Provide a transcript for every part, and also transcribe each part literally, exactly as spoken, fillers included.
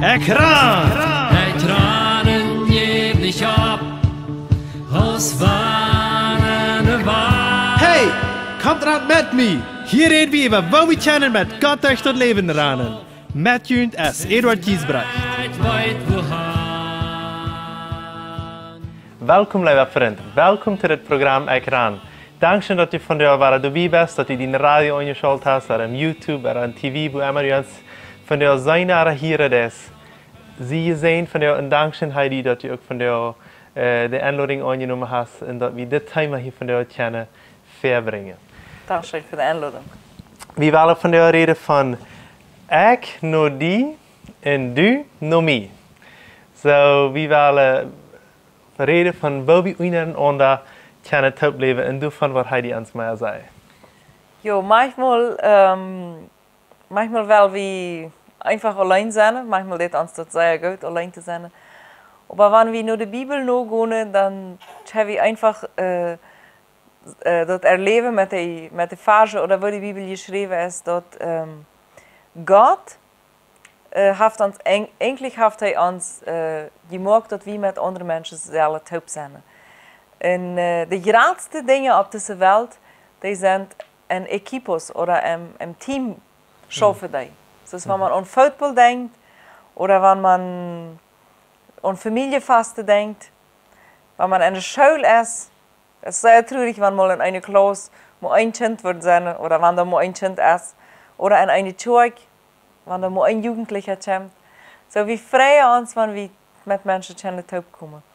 Ekj ran! Ekj ran un jeff nich opp, aus wann ne Wand. Hey, komt ran met mie! Hia räd wie äwa, woo wie kjennen met Gott derch daut Läwen ranen. Met junt es Eduard Giesbrecht. Ekj weet wohan. Welkom, leewa Frint. Welkom to dit Programm Ekj ran. Dankscheen, daut du vondoag wada doabie best, daut du dien Radio aunjeschaut hast, ooda em YouTube, ooda em T V, wua emma du ons vondoag seenen ooda hieren deist. Sie jesäajent vondoag un dankscheen, Heidi, daut du uk vondoag, äh, de Enlodunk aunjenomen hast un daut wie dit Thema hia vondoag kjennen vebrinjen. Dankscheen fa de Enlodunk. Wie wellen vondoag räden von ekj no die un du no mie. Soo, wie wellen räden von woo wie unjarenaunda kjennen toop läwen un doavon waut Heidi ons mea säd. Jo, maunchmol, ähm, maunchmol well wie eefach auleen sennen, maunchmol deit ons daut sea goot, auleen to sennen. Oba wan wie no de Bibel nogonen, dan kjenn wie eefach, äh, äh, daut erläwen met de, met de Varsch ooda woo de Bibel jeschräwen es, daut, ähm, Gott äh, haft ons, eej-, eejentlich haft hee ons, äh, jemoakt, daut wie met aundre Menschen sellen toop sennen. Un, äh, de jratste Dinja opp dise Welt, dee sent en equipos ooda em, em Team schaufen dee. Soo aus wan maun aun Football denkjt, ooda wan maun aun Famieljefasten denkjt, wan maun en de School es, daut es sea trurich, wan mol en eene Klauss mau een Kjint woat sennen, ooda wan doa mau een Kjint es, ooda en eene Kjoakj, wan doa mau een Jugentlicha kjemt. Soo, wie freien ons, wan wie met Menschen kjennen toopkomen.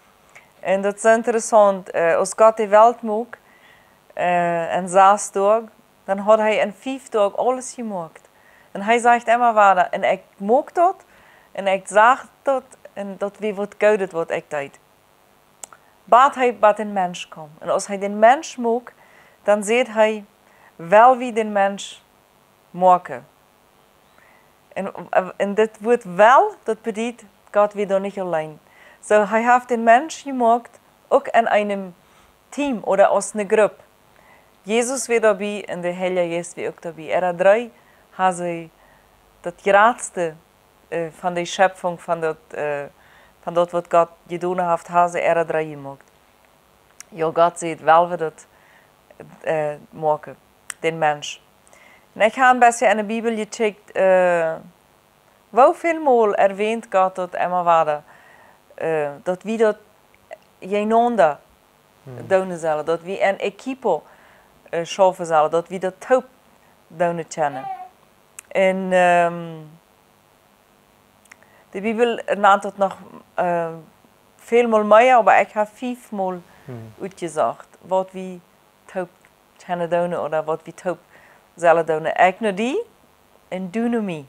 Un daut es interessaunt, äh, aus Gott de Welt muak, äh, en sas Doag, dan haud hee en fief Doag aules jemoakt. Un hee sajcht emma wada, un ekj muak daut, un ekj sach daut, un daut wia waut Goodet, waut ekj deed. Bat hee bat dän Mensch kaum. Un aus hee dän Mensch muak, dan säd hee, well wie dän Mensch moaken. Un, un dit Wuat well, daut bediet, Gott wia doa nich auleen. Soo, hee haft dän Mensch jemoakt, uk en eenem Team ooda aus eene Grupp. Jesus wia doabie un de Heilja Jeist wia uk doabie. Äa dree haben see daut jratste, äh, von de Schepfunk, von daut, äh, von daut, waut Gott jedonen haft, haben see äa dree jemoakt. Jo, Gott säd, well wie daut, äh, moaken, dän Mensch. Un ekj hab een bät en de Bibel jecheckt, äh, woo väl mol erwänt Gott daut emma wada, äh, daut wie daut jenaunda doonen sellen, daut wie en equipo, äh, schaufen sellen, daut wie daut toop doonen kjennen. Un, ähm, de Bibel nant daut noch, äh, väl mol mea, oba ekj hab fief mol utjesocht, waut wie toop kjennen doonen ooda waut wie toop sellen doonen. Ekj no die un du no mie.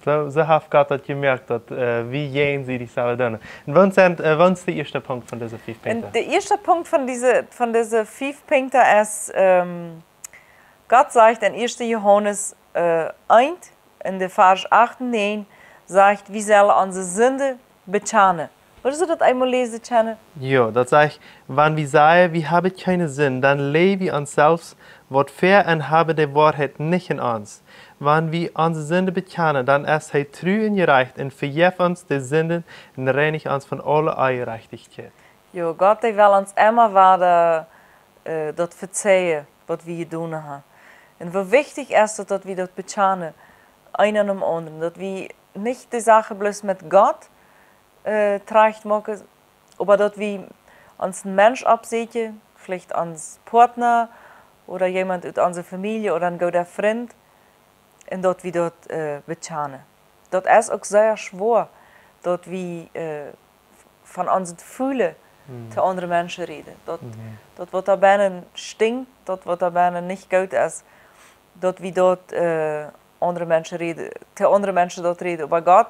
Soo, soo haft Gott daut jemoakt, daut, äh, wie jäajensiedich sellen doonen. Un waut sent, äh, waut es de ieeschte Punkt von dise fief Punkten? Un de ieeschte Punkt von dise, von dise fief Punkten es, ähm, Gott sajcht en ieeschte Johanes, äh, eent, en de Varsch acht un näajen, sajcht, wie sellen onse Sinden bekjanen. Wudd jie daut eemol läsen kjennen? Jo, daut sajcht, wan wie sajen, wie haben kjeene Sind, dan läajen wie ons selfst waut väa un haben de Woarheit nich en ons. Wan wie onse Sinden bekjanen, dan es hee tru un jerajcht un vejeft ons de Sinden un reinicht ons von aule Onjerajchtichkjeit. Jo, Gott, dee well ons emma wada, äh, daut vezeien, waut wie jedonen haben. Un woo wichtich es daut, daut wie daut bekjanen, eena nom aundren, daut wie nich de Sachen bloos met Gott, äh, trajcht moaken, oba daut wie ons een Mensch oppsieekjen, veleicht ons Partner ooda jemaunt ut onse Famielje ooda een gooda Frint, un daut wie daut, äh, bekjanen. Daut es uk sea schwoa, daut wie, äh, von onse Jefeelen to aundre Menschen räden. Daut, daut waut doa bennen stinkjt, daut waut doa bennen nich goot es, daut wie daut, äh, aundre Menschen räden, to aundre Menschen daut räden. Oba Gott,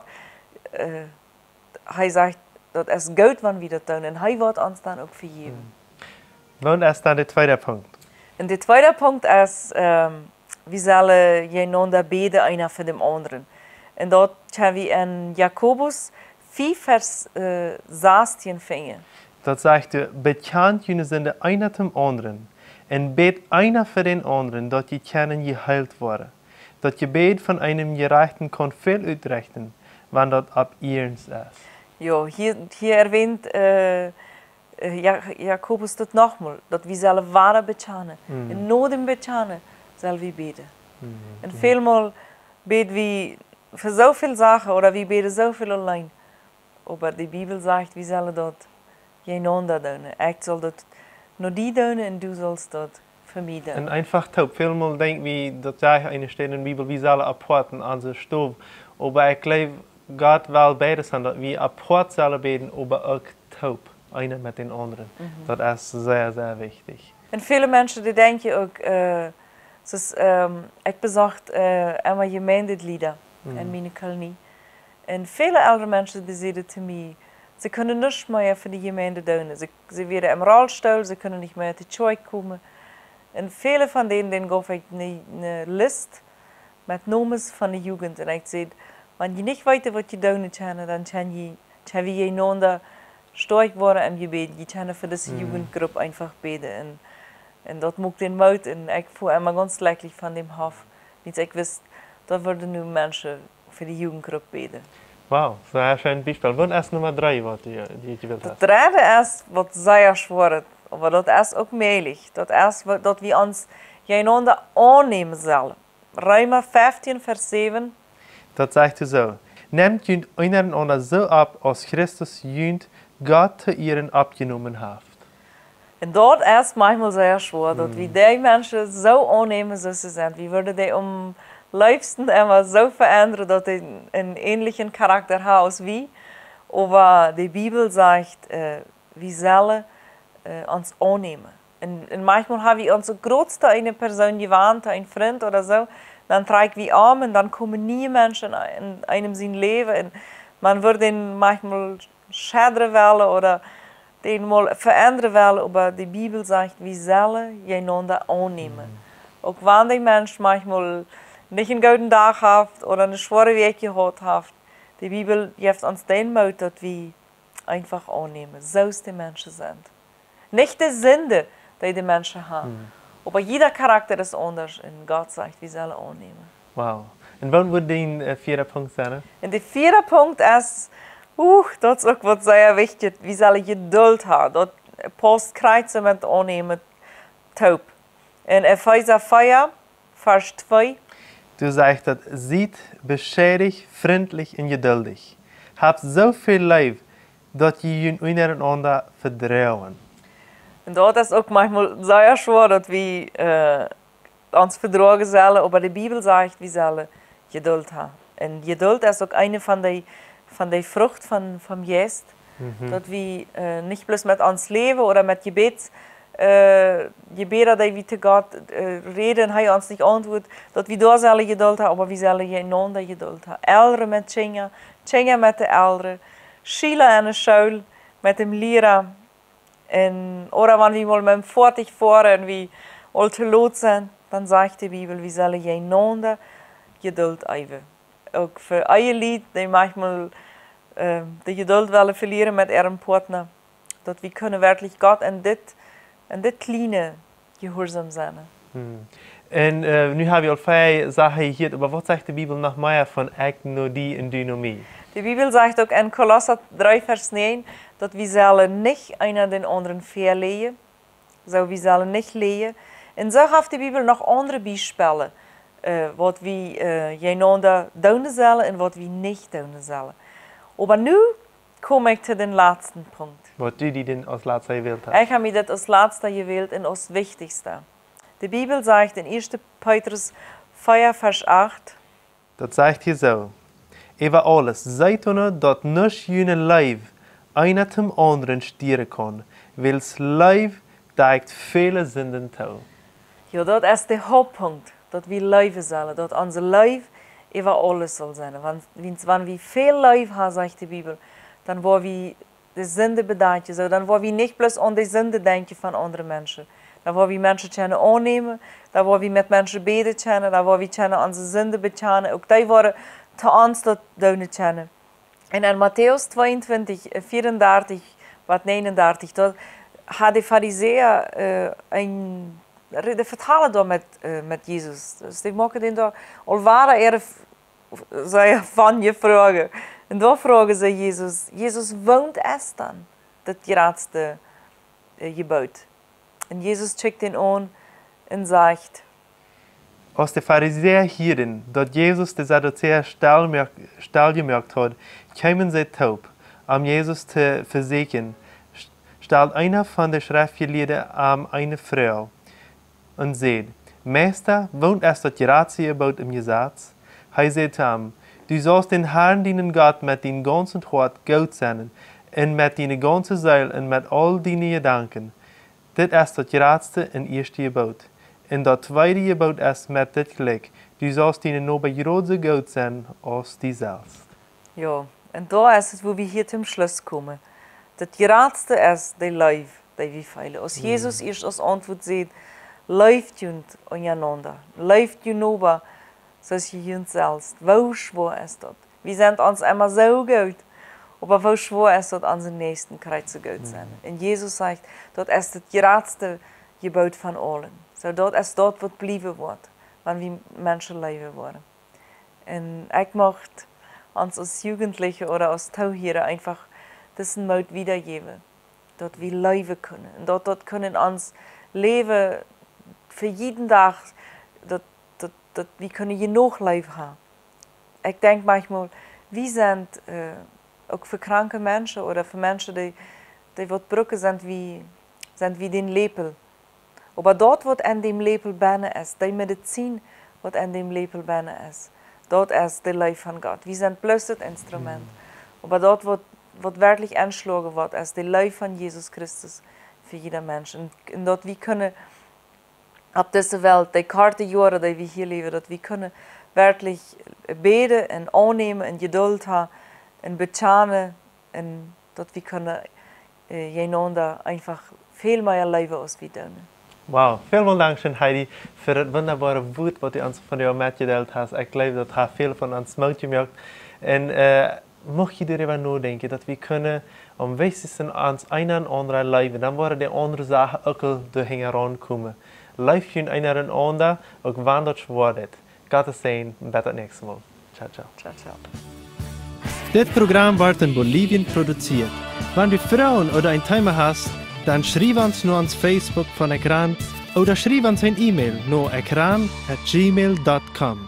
äh, hee sajcht, daut es goot, wan wie daut doonen. Un hee woat ons dan uk vejäwen. Waut es dan de tweede Punkt? Un de tweede Punkt es, ähm, wie sellen jenaunda bäden, eena fa dän aundren. Un daut kjenn wie en Jakobus fief, Varsch, äh, sastieen finjen. Daut sajcht, bekjant june Sinden eena däm aundren un bät eena fa dän aundren, daut jie kjennen jeheelt woaren. Daut Jebäd von eenem Jerajchten kaun väl utrechten, wan daut opp Ernst es. Jo, hia, hia erwähnt äh, äh, Ja-, Jakobus daut nochmol, daut wie sellen wada bekjanen. Un no däm Bekjanen sell wie bäden. Un välmol bäd wie fa soo väl Sachen ooda wie bäden soo väl auleen. Oba de Bibel sajcht, wie sellen daut jenaunda doonen. Ekj saul daut no die doonen un du saust daut fa mie doonen. Un eenfach toop. Välmol denkj wie, daut sajcht eene Städ enne Bibel, wie sellen apoat en onse Stow. Oba ekj jleew, Gott well beides han, daut wie apoat sellen bäden, oba uk toop, eena met dän aundren. Daut es sea, sea wichtich. Un väle Menschen, dee denkjen uk, äh, soo aus, ähm, ekj besocht äh, emma Jemeentelieda en miene Kolonie. Un väle elre Menschen, dee säden to mie, see kunnen nuscht mea fa de Jemeent doonen. See, see wieren em Rollstool, see kunnen nich mea to Kjoakj komen. Un väle von dän, dän gauf ekj ne, ne List met Nomes von de Jugend. Un ekj säd, wan jie nich weeten, waut jie doonen kjennen, dan kjenn jie, kjenn wie jenaunda stoakj woaren em Jebäd. Jie kjennen fa dise Jugendgrupp eenfach bäden. Un, un daut muak dän Moot. Un ekj fua emma gaunz jlekjlich von däm Hoff. Wiels ekj wist, doa wudden nu Menschen fa de Jugendgrupp bäden. Wow, soo een scheenet Biespel. Waut es Numma dree, waut du, du jewält hast? Daut dredde es, waut sea schwoa es, oba daut es uk mäajlich. Daut es, wa-, daut wie ons jenaunda aunnämen sellen. Reema feftieen, Varsch säwen. Daut sajcht soo: Nämt junt unjarenaunda soo opp, aus Christus junt Gott to Ieren oppjenomen haft. Un daut es maunchmol sea schwoa, daut wie dee Menschen soo aunnämen, soo aus see sent. Wie wudden dee aum leefsten emma soo veendren, daut dee eenen änlichen Charakter haben aus wie. Oba de Bibel sajcht, äh, wie sellen äh, ons aunnämen. Un, un maunchmol haben wie ons soo groot to eene Persoon jewant, een Frint ooda soo, dan trakj wie om un dan komen niee Menschen en, en eenem sien Läwen. Un maun woat dän maunchmol schedren wellen ooda dän mol veendren wellen, oba de Bibel sajcht, wie sellen jenaunda aunnämen. Uk wan de Mensch maunchmol nich eenen gooden Dach haft ooda eene schwoare Wäakj jehaut haft, de Bibel jeft ons dän Moot, daut wie eenfach aunnämen, soo aus de Menschen sent. Nich de Sind, dee de Menschen haben. Oba jieda Charakter es aundasch un Gott sajcht, wie sellen aunnämen. Wow. Un waut woat dien äh, vieeda Punkt sennen? Un de vieeda Punkt es, uh, daut es uk waut sea wichtjet, wie sellen Jedult haben. Daut pausst krakjt soo met aunnämen toop. En Efeesa vea, Varsch twee. Doa sajcht daut: Siet beschedich, frintlich un jeduldich. Habt soo väl Leew, daut jie junt unjarenaunda vedroagen. Un daut es uk maunchmol sea schwoa, daut wie äh, ons vedroagen sellen, oba de Bibel sajcht, wie sellen Jedult haben. Un Jedult es uk eene von de, von de Frucht von, vom Jeist, daut wie äh, nich bloos met ons Läwen ooda met Jebäds äh, Jebäda, dee wie to Gott äh, räden, hee ons nich auntwuat, daut wie doa sellen Jedult haben, oba wie sellen jenaunda Jedult haben. Elren met Kjinja, Kjinja met de Elren, Schiela enne School met däm Liera. Un, ooda wan wie mol met däm Foatich foaren un wie aul to lot sent, dan sajcht de Bibel, wie sellen jenaunda Jedult äwen. Uk fa Ehelied, dee maunchmol äh, de Jedult wellen velieren met äaren Partner. Daut wie kunnen werkjlich Gott en dit, en dit kjliene jehuarsom sennen. Un äh, nu hab wie aul väl Sachen jehieet, oba waut sajcht de Bibel noch mea von ekj no die un du no mie? De Bibel sajcht uk en Kolossa dree Varsch näajen, daut wie sellen nich eena dän aundren väaleajen, soo wie sellen nich läajen. Un soo haft de Bibel noch aundre Biespellen, äh, waut wie äh, jenaunda doonen sellen un waut wie nich doonen sellen. Oba nu kom ekj to dän latsten Punkt. Waut du die dän aus latsta jewält hast? Ekj hab mie daut aus latsta jewält un aus wichtichsta. De Bibel sajcht en ieeschte Petrus vea Varsch acht. Daut sajcht hia soo: Äwa aules, seet doano, daut nuscht june Leew eena däm aundren stieren kaun, wiels Leew dakjt väle Sinden too. Jo, daut es de Hauptpunkt, daut wie leewen sellen, daut onse Leew äwa aules saul sennen. Wan, wiels wan wie väl Leew haben, sajcht de Bibel, dan woa wie de Sinden bedakjen. Soo, dan woa wie nich bloos aun de Sinden denkjen von aundre Menschen. Dan woa wie Menschen kjennen aunnämen, dan woa wie met Menschen bäden kjennen, dan woa wie kjennen onse Sinden bekjanen. Uk dee woaren to ons daut doonen kjennen. Un en Matäus tweeuntwintich, äh, vieeundartich bat neeunundartich, doa haud de Farisäa äh, een re-, dee vetalen doa met, äh, met Jesus. Dus dee moaken dän doa aul wada äare f-, sea von je Froagen. Un doa froagen see Jesus: "Jesus, woont es dan daut jratste, äh, Jeboot?" Un Jesus kjikjt dän aun un sajcht: Aus de Farisäa hieeden, daut Jesus de Sadduzäa stell moak-, stell jemoakt haud, kjeemen see toop, om Jesus to vesieekjen. St-, stald eena von de Schreftjelieede am eene Froag un säd: "Meista, woont es daut jratste Jeboot em Jesaz?" Hee säd to am: "Du saust dän Harn, dienen Gott, met dien gaunzet Hoat goot sennen, un met diene gaunze Seel, un met aul diene Jedanken. Dit es daut jratste un ieeschte Jeboot. Un daut tweede Jeboot es met dit jlikj: Du saust dienen Noba jrod soo goot sennen aus die selfst." Jo, un doa es et, wua wie hia toom Schluss komen. Daut jratste es de Leew, dee wie feelen. Aus Jesus ieescht aus Auntwuat säd: "Leeft junt unjarenaunda. Leeft jun Noba soo aus jie junt selfst." Woo schwoa es daut? Wie sent ons emma soo goot, oba woo schwoa es daut, onsen Näakjsten krakjt soo goot sennen? Un Jesus sajcht, daut es daut jratste Jeboot von aulen. Soo, daut es daut, waut bliewen woat, wan wie Menschen leewen woaren. Un ekj mucht ons aus Jugendliche ooda aus Toohiera eefach disen Moot wiedajäwen, daut wie leewen kjennen. Un daut, daut kjennen ons Läwen fa jieden Dach, daut, daut, daut wie kjennen jenuach Leew haben. Ekj denkj maunchmol, wie sent, äh, uk fa kranke Menschen ooda fa Menschen, dee, dee waut brucken, sent wie, sent wie dän Läpel. Oba daut, waut aun däm Läpel bennen es, dee Medizin, waut aun däm Läpel bennen es, daut es de Leew von Gott. Wie sent bloos daut Instrument. Oba daut, waut, waut werkjlich aunschloagen woat, es de Leew von Jesus Christus fa jieda Mensch. Un, un daut wie kjennen opp dise Welt, dee korte Joaren, dee wie hia läwen, daut wie kjennen werkjlich bäden un aunnämen un Jeduld haben un bekjanen un daut wie kjennen, äh, jenaunda eefach väl mea leewen aus wie doonen. Wow, välmol dankscheen, Heidi, fa daut wundaboare Wuat, waut du ons vondoag metjedeelt hast. Ekj jleew, daut haft väl von ons Moot jemoakt. Un, äh, mucht jie doaräwa nodenkjen, daut wie kjennen aum wichtichsten ons eenaunda leewen, dan woaren de aundre Sachen uk aul doahinjaraun komen. Leeft junt eenaunda, uk wan daut schwoa woat. Gottes Säajen, bat daut näakjste Mol. Ciao, ciao. Ciao, ciao. Dit Program woat en Bolivien produzieet. Wan du Froagen ooda een Thema hast, dan schriew ons no ons Facebook von Ekran ooda schriew ons een E-Mail no ekran at gmail dot com.